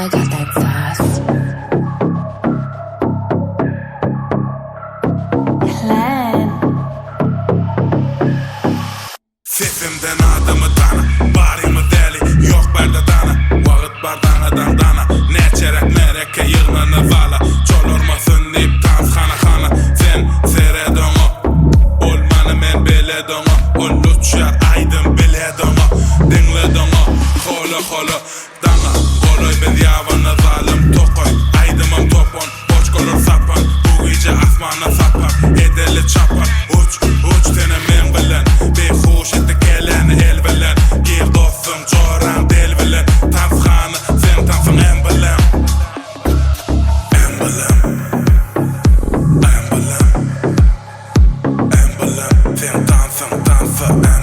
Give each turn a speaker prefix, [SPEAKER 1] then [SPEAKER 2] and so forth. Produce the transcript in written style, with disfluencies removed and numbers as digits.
[SPEAKER 1] I got that sauce. Plan.
[SPEAKER 2] Sesimden adamy tana, barymy däli, ýok bärde dana Wagyt bar daňadan dana, näçeräk märeke ýygnandy zala Çolarmasyn diýip tans hana hana, sen seret oňa Ol mana men belet oňa, ol uçýar aýdym bilet oňa Diňlet oňa, hola hola, daňa golaý biz ýabany zalym tokaý Aýdymym topan, boçkalar sapan, bu gije asmana sapar Edeli çapar, uç, uç senem meň bilen Beýhuş etdi kelläni el bilen Gir dostuň, joraň del bilen Tans hany, seň tansyň emblem Emblem Emblem Emblem Seň tansyň tansa emblem.